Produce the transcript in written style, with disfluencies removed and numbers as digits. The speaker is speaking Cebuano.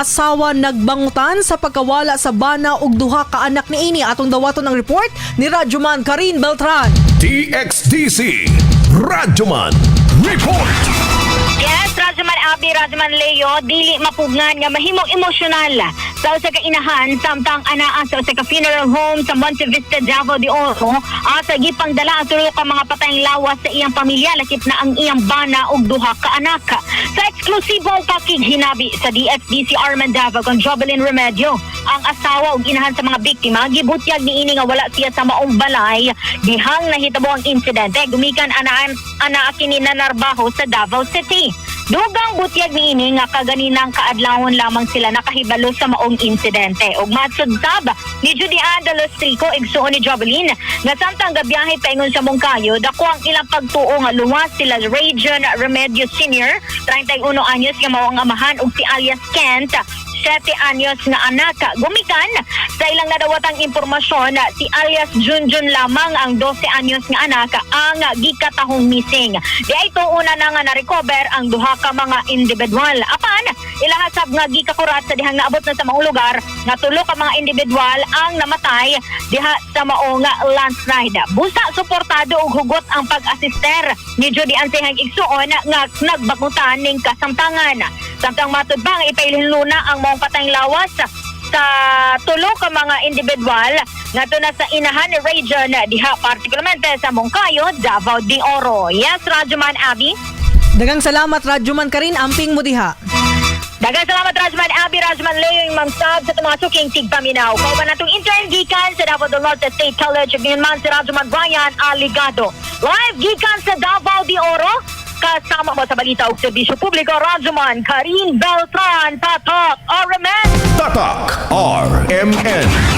asawa nagbangutan sa pagkawala sa bana ug duha ka anak niini. Atong dawaton ang report ni Radyoman Karin Beltran. DXDC Radyoman Report. Yes, Rajaman Abi, Rajaman Leo, dili mapugngan nga mahimong emosyonal sa usa ka inahan samtang anaa sa usa ka funeral home sa Monte Vista, Davao de Oro, asa gipangdala ang tulo ka mga patayng lawas sa iyang pamilya, lakip na ang iyang bana ug duha ka anak. Sa eksklusibong pakighinabi sa DXDC Arman Davao kang Jobelyn Remedio, ang asawa ug inahan sa mga biktima, gibutyag niini nga wala siya sa maong balay dihang nahitabo ang insidente gumikan anaan anaa kini nanarbaho sa Davao City. Dugang butyag niini nga kaganinang kaadlawon lamang sila nakahibalo sa maong insidente. Ug matsud sab ni Judy Ann de los Trico, igsuon ni Jobelyn, nga samtang gabiyahe paingon sa Moncayo, dako ang ilang pagtuo nga luwas sila Rajon Remedio Sr., 31 anyos, nga mao ang amahan, ug si alias Kent, 7 anyos nga anak. Gumikan sa ilang nadawatang impormasyon, si alias Junjun lamang, ang 12 anyos nga anak, ang gikatahong missing. Di ay una na nga na-recover ang duha ka mga individual. Apan, ilahasab nga gikakurat sa dihang naabot na sa maong lugar nga tulo ka mga individual ang namatay diha sa maong landslide. Busa suportado og hugot ang pag-asister ni Judy Ann sa iyang igsuon nga nagbakutan ning kasamtangan. Samtang matud pa nga ipailhin luna ang maong patayng lawas sa tulo ka mga individual ngadto na sa inahan ni Region diha partikularmente sa Moncayo, Davao de Oro. Yes, Rajuman Abby. Daghang salamat, Radyoman Karin, amping mo diha. Daghang salamat, Rajman Abby, Rajman Leo, yung Ma'am Sab sa mga suking tigpaminaw. Kauban natong intern gikan sa Davao del Norte State College, ug man si Rajman Brian Aligado. Live gikan sa Davao de Oro, kasama mo sa balita ug serbisyo publiko, Rajman Karin Beltran, Tatak RMN. Tatak RMN.